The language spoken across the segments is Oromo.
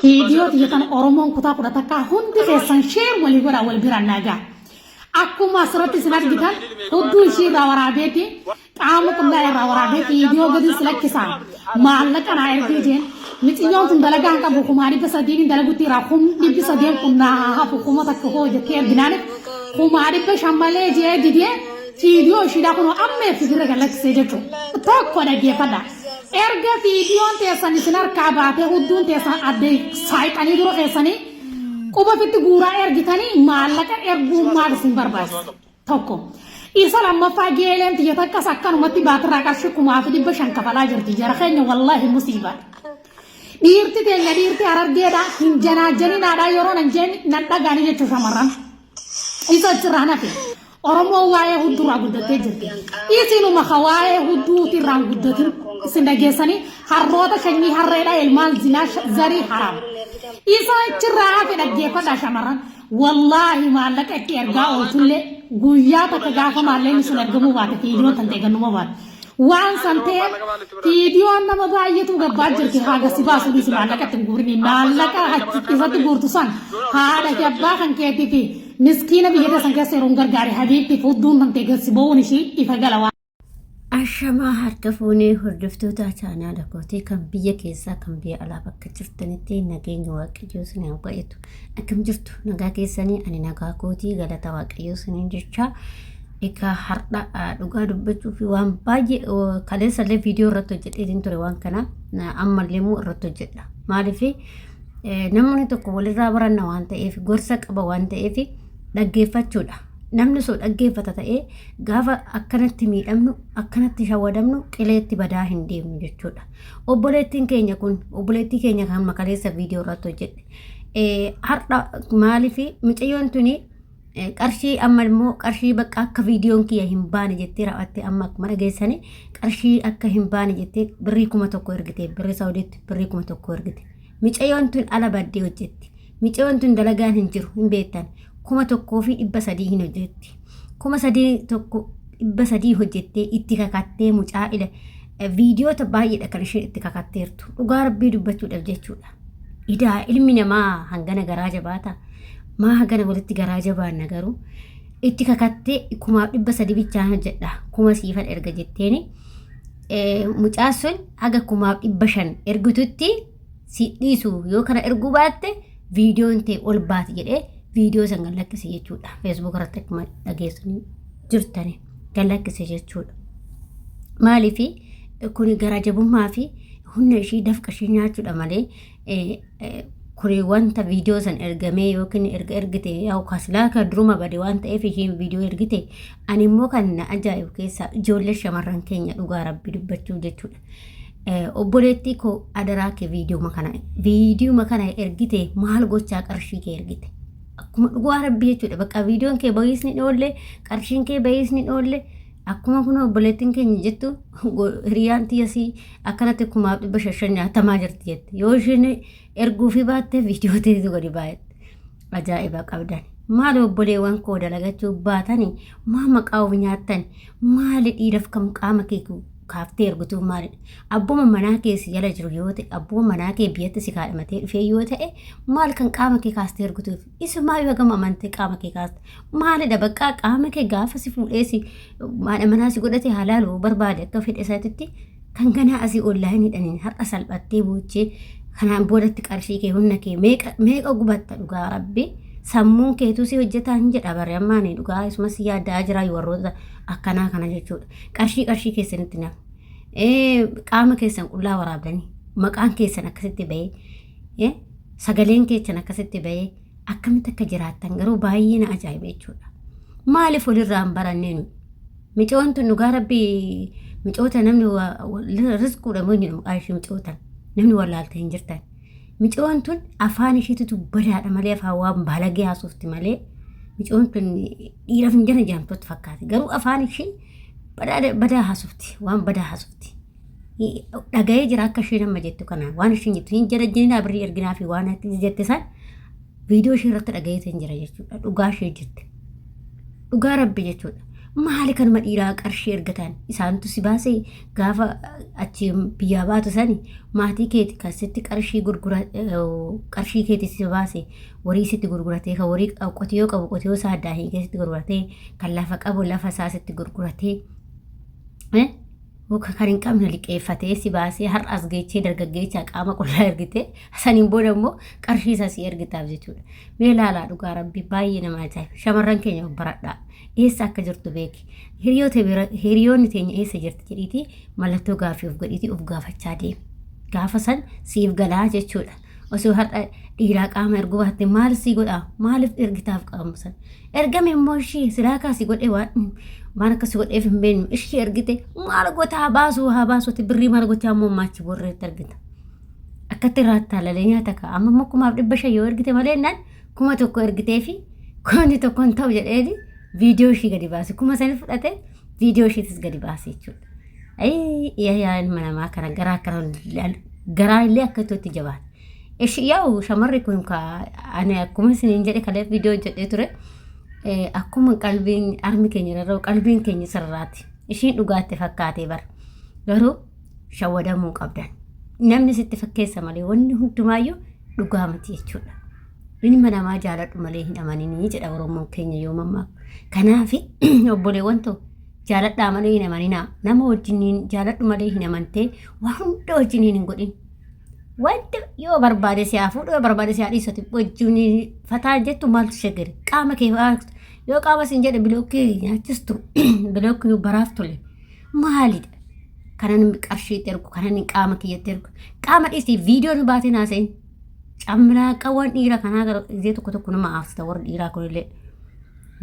Viidiyoo tiyya tana Oromoon kutaa 11 hundi keessan share walii godhaa wal biraan naa ga'a. Akkuma asirratti isin argitan hudduu ishii irraa waraabeeti qaama qullaa irraa waraabee viidiyoo gadi si lakkisa. Maallaqa naa ergii jeen miciyyoon tun dalagaa hin qabu 300,000 dalagutti irraa 300,000 kun naa haa hafu 1000 hoo jettee erginaanif 500,000 malee jee didee viidiyoo ishiidhaa kunoo amma FB irra gad lakkisee jechuudha. Tokko dhaggeeffadha. Erga viidiyoon teessan isin harkaa baatee hudduun teessan adde saayixanii dura keessanii quba ofitti guuraa ergitanii maallaqa erguun maal isin barbaachisa? Tokko. Isa lammaffaa geeleen tiyya takkas akkanumatti baatirraa qarshii 5,500 kafalaa jirti. Jara keenya wallaahi musiibaadha. Dhiirti teenya dhiirti harargeedha hin janaajjaninaadha yeroo nan jeen nan dhagaanii jechuu shamarran. Isa achirraa nafe. Oromoon waa'ee hudduurraa guddattee jirti. Isinuma ka waa'ee hudduutirraa hin guddatin isin dhageessanii harroota shanyii harreedha ilmaan zinaa zarii haraam. Isa achirraa hafe dhaggeeffadhaa shamarran. Wallaahi maallaqa itti ergaa ooltullee guyyaa takka gaafa maallaqni sun ergamuu baate viidiyoon tan ta'e gannuma baate. Waan san ta'eef viidiyoon nama baay'eetu gabbaa jirti haga si baasu dhiisi maallaqa itti hin guurini maallaqa isatti guurtu san haadha fi abbaa kan keetii fi miskiina biyya teessan keessa yeroo hin gargaare habiibti fudduun tan ta'e gad si ba'uun ishii ifa gala waan. Ashamaa harka fuunee hordoftoota chaanaala kootii kan biyya keessaa kan biyya alaa bakka jirtanitti nageenya waaqayyoo isin haa baay'atu. Akkam jirtu nagaa keessanii ani nagaa kootii galata waaqayyoo isiniin jechaa. Egaa har'a dhugaa dubbachuu fi waan baay'ee kaleessallee viidiyoo irratti hojjedheetiin ture waan kana ammallee immoo irratti hojjedha. Maaliif namni tokko walirraa baranna waan ta'eef gorsa qaba waan ta'eef dhaggeeffachuudha. Namni osoo dhaggeeffata ta'ee gaafa akkanatti miidhamnu akkanatti shawadamnu qileetti badaa hin deemnu jechuudha. Obboleettiin keenya kun obboleettii keenya kan makaleessa viidiyoo irratti hojjedhe. Har'a maaliif mucayyoon tuni qarshii amma immoo qarshii bakka akka viidiyoon kiyya hin baane jettee raawwattee amma akkuma dhageessanii qarshii akka hin baane jettee birrii 1000 ergite birrii saawudiitti birrii 1000 ergite. Micayyoon tun ala baddee hojjetti. Micayyoon tun dalagaan hin jiru hin beektan. 1300 hin hojjetti. 3,300 hojjettee itti kakattee mucaa ila viidiyoota baay'eedha kan isheen itti kakatteertu. Dhugaa rabbii dubbachuudhaaf jechuudha. Idaa ilmi namaa hangana garaa jabaata. Maa hangana walitti garaa jabaanna garuu itti kakattee 3,000 bichaan hojjedha. Kuma siifan erga jetteeni mucaa sun haga 5,500 ergitutti si dhiisu yoo kana erguu baatte viidiyoon ta'e ol baati jedhee viidiyoo san gad lakkise jechuudha. Feesbuuk irratti akkuma dhageessanii jirtani gad lakkise jechuudha. Maaliif kun garaa jabummaa fi humna ishii dafqa ishii nyaachuudha malee kuni wanta viidiyoo san ergamee yookiin erga ergite yaa'u kasilaa kan duruma bade waan ta'eef ishiin viidiyoo ergite ani immoo kan na ajaa'ibu keessaa ijoollee shamarran keenya dhugaa rabbi dubbachuuf jechuudha. Obboleettii koo adaraa kee viidiyooma kana ergite maal gochaa qarshii kee ergite akkuma dhugaa rabbi jechuudha bakka viidiyoon kee bahiisni dhoolle qarshiin kee bahiisni dhoolle akkuma kun obboleettiin keenya jettu hiriyaan tiyyasii akkanatti 5,500 nyaatamaa jirti jette yoo isheen erguufii baatte viidiyoo teetu gadi baay'atte ajaa'iba qabdan maal obboleewwan koo dalagachuu baatanii maa maqaa of nyaattan maali dhiiraf kam qaama kee kaaftee ergituuf maalidha abbuma manaa kee si jala jiru yoo ta'e abbuma manaa kee biyyatti si kaadhimatee dhufee yoo ta'e maal kan qaama kee kaastee ergituuf isumaa yoo gama amantee qaama kee kaaste maalidha baqqaa qaama kee gaafa si fuudhee si haadha manaa si godhate halaalu barbaade akka fedhe isaatitti kan ganaa asii ollaa hin hidhaniin har'a salphattee boochee kanaan boodatti qarshii kee humna kee meeqa meeqa gubatta dhugaa rabbi sammuun keetuu si hojjetaa hin jedha bare ammaani dhugaa isuma si yaaddaa jira warroota akkanaa kana jechuudha qarshii qarshii keessanitti naf qaama keessan qullaa waraabdanii maqaan keessan akkasitti bahee sagaleen keessan akkasitti bahee akkamitti akka jiraattan garuu baay'ee na ajaa'iba jechuudha. Maaliif walirraa hin barannee nuyi? Micoon tun dhugaa rabbii micoota namni risquudha moo jedhamu maqaa ishee micoota namni wallaalte hin jirtan. Micoon tun afaan isheetitu badaadha malee afaan waan baalagee haasofti malee micoon tun dhiiraaf hin jana jedhamtutti fakkaate garuu afaan ishee badaa haasofti waan badaa haasofti. Dhaga'ee jira akka isheen amma jettu kana waan isheen jettu hin jala jininaa birrii erginaa fi waan akka jette san viidiyoo ishee irratti dhaga'eetiin jira jechuudha dhugaa ishee jette. Dhugaa rabbi jechuudha. Maali kanuma dhiiraa qarshii ergatan isaantu si baasee gaafa achi biyyaa baatu sani maatii keeti kan sitti qarshii gurgura qarshii keeti si baase horii sitti gurguratee kan horii qotiyoo qabu qotiyoo isaa addaa hiikee sitti gurguratee kan lafa qabu lafa isaa sitti gurguratee Muka kan hin qabne liqeeffatee si baasee har'a as geechee dargaggeechaa qaama qullaa ergitee saniin booda immoo qarshii isaa si ergitaaf jechuudha. Mee ilaalaa dhugaa rabbii baay'ee nama ajaa'iba. Shamarran keenya of baradhaa. Eessa akka jirtu beeki. Hiriyoota bira hiriyoonni teenya eessa jirti jedhiitii mallattoo gaaffii of godhiitii of gaafachaa deemi. Gaafa san siif galaa jechuudha. Osoo har'a dhiiraa qaama erguu baatte maal sii godhaa? Maaliif ergitaaf qaama san? Ergame immoo ishii silaa kaa si godhe waan waan akka si godheef hin beeknu ishii ergite maal goota haa baasuu haa baasuuti birrii maal gochaa immoo maachi borreetti argita. Akkatti irraa taalalee nyaata kaa amma immoo 1500 yoo ergite malee naan 1000 ergitee fi kumni tokko hin ta'u jedheeni viidiyoo ishii gadi baase kuma sani fudhate viidiyoo ishiitis gadi baase jechuudha. Ayii yaa ilma namaa kana garaa akkana garaa illee akka itti jabaata. Ishi yaa'u shamarri kun ka ani akkuma isiniin jedhe kalee viidiyoo hojjedhee ture akkuma qalbiin armi keenya rarra'u qalbiin keenya sirraati. Ishiin dhugaatti fakkaatee bara. Garuu shawwadamuu qabdan. Namni sitti fakkeessa malee wanni hundumaayyuu dhugaa miti jechuudha. Ilma namaa jaaladhu malee hin amaninii jedha Oromoon keenya yoo mammaaku. Kanaaf obboleewwan ta'u jaaladhaa malee hin amaninaa. Nama wajjiniin jaaladhu malee hin amantee waa hunda wajjiniin hin godhin. Wanti yoo barbaade si haa fuudhu yoo barbaade si haa dhiisatu wajjin fataa jettu maaltu shagari qaama kee fa'aa yoo qaama sin jedhe bilookii nyaachistu bilookii baraaf tole maalidha kanan qarshiitti ergu kanan qaama kiyyatti ergu qaama dhiisii viidiyoo nu baatee naasa'in camlaaqawwan dhiira kanaa gara izee tokko tokko nama aarsita warri dhiiraa kunillee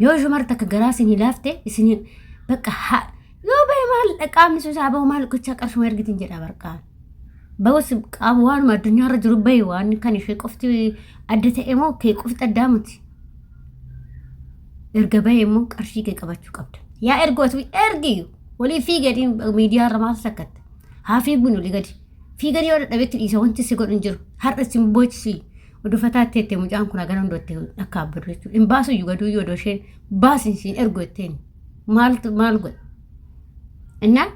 yoo shumar takka garaa isin hilaafte isin bakka haa yoo bahe maal qaamni sun isaa bahu maal gochaa qarshuma ergitin jedha barqaan. Bahus qaama waanuma addunyaarra jiru bahe waan kan ishee qofti adda ta'e moo kee qofti addaa miti. Erga bahe immoo qarshii kee qabachuu qabda. Yaa ergu ati ergi walii fiiganii miidiyaarra maal sakkatte? Haa fiiguun olii gadi. Fiiganii yoo dadhabetti dhiisa wanti si godhu hin jiru. Har'a si hin boochisu. Oduu fataatti jettee mucaan kun hagana hundootti akka abbadu jechuudha. Hin baasu iyyuu gaduu iyyuu odoo isheen baasin siin ergu jetteen maaltu maal godhe? Innaa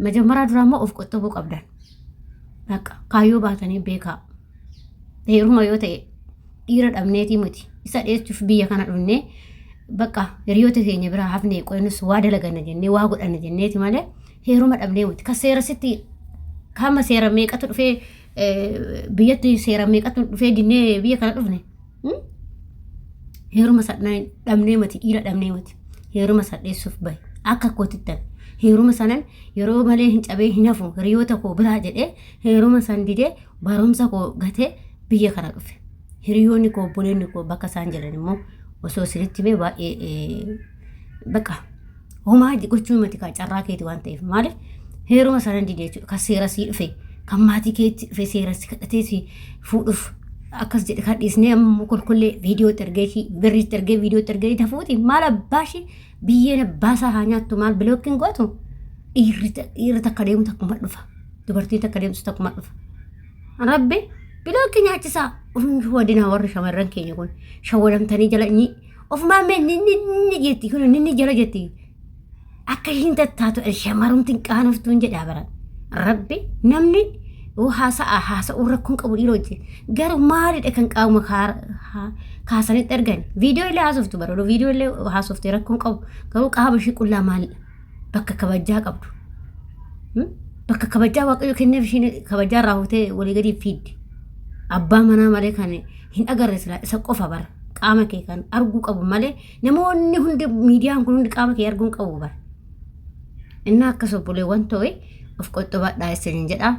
majammaraa duraa immoo of qoxxobuu qabdan. Bakka kaayyoo baatanii beekaa. Heeruma yoo ta'e dhiira dhabneetii miti. Isa dheechuuf biyya kana dhufnee bakka hiriyoota keenya biraa hafnee qo'annus waa dalaganna jennee waa godhanna jenneeti malee heeruma dhabnee miti. Kan seera sitti kama seera meeqatu dhufee biyyatti seera meeqatu dhufee dinnee biyya kana dhufne. Heeruma sadhnaa dhabnee miti dhiira dhabnee miti. Heeruma sadheessuuf bahe akka kootittan heeruma sanan yeroo malee hin cabee hin hafu hiriyoota koo biraa jedhee heeruma san didee barumsa koo gatee biyya kana dhufe. Hiriyoonni koo obboleonni koo bakka isaan jiran immoo osoo isinitti himee baay'ee bakka homaa gochuu miti kaa carraa keeti waan ta'eef maaliif heeruma sanan dide jechuudha kan seera sii dhufe kan maatii keetti dhufe seera si kadhatee si fuudhuuf akkas jedhe kan dhiisnee ammoo kolkollee viidiyootti ergee birriitti ergee viidiyootti ergee tafuuti maal abbaashii biyyeen abbaasaa haa nyaattu maal bilookkiin gootu dhiirri takka deemu takkuma dhufa dubartiin takka deemtu takkuma dhufa rabbi bilookki nyaachisaa ofin wadinaa warri shamarran keenya kun shawwadamtanii jala inni ofumaa mee ninni ninni jetti kun ninni jala jetti akka ishiin tattaatu shamarumti hin qaanoftuun jedhaa bara rabbi namni yoo haasa'a haasa'uun rakkoon qabu dhiira wajjin garuu maalidha kan qaama kaasanitti argan viidiyoo illee haasoftu bara viidiyoo illee haasofte rakkoon qabu garuu qaama ishii qullaa maalidha bakka kabajaa qabdu bakka kabajaa waaqayyo kenneef ishiin kabajaa irraa fuutee walii gadi fiiddi abbaa manaa malee kan hin agarre silaa isa qofa bara qaama kee kan arguu qabu malee namoonni hundi miidiyaan kun hundi qaama kee arguu hin qabu bara. Innaa akkas obboleewwan ta'e of qoxxobadhaa isiniin jedha.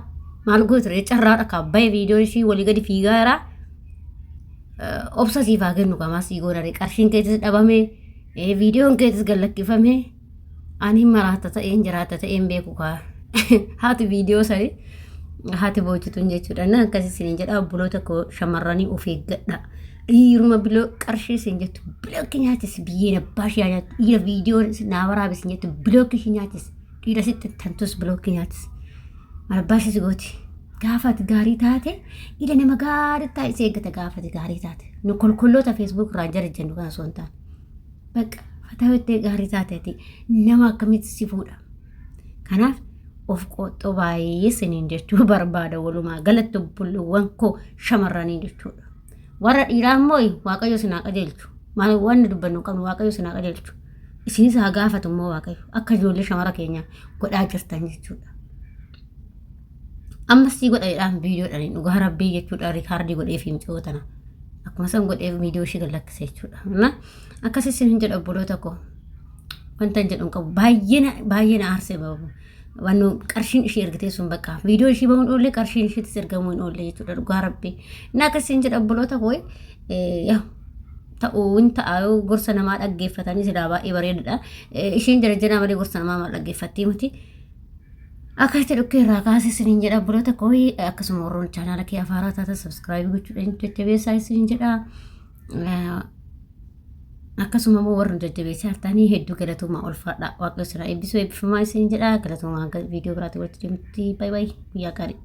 Maal gootu ree carraadha kan bahe viidiyoon ishii walii gadi fiigaa jira. Obsa siif haa kennu qamaa sii goonare qarshiin keetis dhabame viidiyoon keetis gad lakkifame ani maraata ta'een jiraata ta'een beeku kaa haati viidiyoo sanii haati boochituun jechuudha na akkas isiniin jedha obboloota koo shamarranii of eeggadha dhiiruma biloo qarshii isin jettu bilookki nyaachis biyyeen abbaa ishee nyaattu dhiira viidiyoo naa waraabis isin jettu bilookki ishee nyaachis dhiira sitti tantus bilookki nyaachis abbaa ishee si gooti gaafa ati gaarii taate ila nama gaarii taa'e si eeggata gaafa ati gaarii taate nu kolkolloota feesbuuk irraan jara jennu kana osoo hin taane. Bakka Fataa jettee gaarii taateeti nama akkamitti si fuudha. Kanaaf of qooxxoo baay'ee isiniin jechuu barbaada walumaa galatti obboleewwan koo shamarranii jechuudha. Warra dhiiraa immoo Waaqayyo isin haa qajeelchu. Maal wanni dubbannu hin qabnu Waaqayyo isin haa qajeelchu. Isinis haa gaafatu immoo Waaqayyo akka ijoollee shamara keenyaa godhaa jirtan jechuudha. Ammas sii godha jedhaan viidiyoodhaan dhugaa rabbii jechuudha rikaardii godhee fi mucayoo tana. Akkuma san godhee viidiyoo ishee gad lakkise jechuudha. Na akkas isin hin jedhu obboloota koo. Wanta hin jedhu hin qabu. Baay'ee na baay'ee na aarsee babu. Wannu qarshiin ishee ergitee sun bakka viidiyoo ishii bahuun oolle qarshiin isheettis ergamuu hin oolle jechuudha dhugaa rabbii. Na akkas isin jedha obboloota koo yaa ta'uu hin ta'a yoo gorsa namaa dhaggeeffatanii silaa baay'ee bareedaadha. Isheen jarajjanaa malee gorsa namaa maal dhaggeeffattii miti. Akka itti dhukkee irraa kaasee isiniin jedha obboloota koo akkasuma warroon chaanaala kee afaaraa taatan sabskiraayib gochuudhaan jajjabeessaa isiniin jedha. Akkasuma immoo warri nu jajjabeessaa jirtanii hedduu galatoomaa ulfaadha. Waaqayyo isin haa eebbisu eebbifamaa isiniin jedha. Galatoomaa hanga viidiyoo biraatti walitti deemnutti baay baay guyyaa gaarii.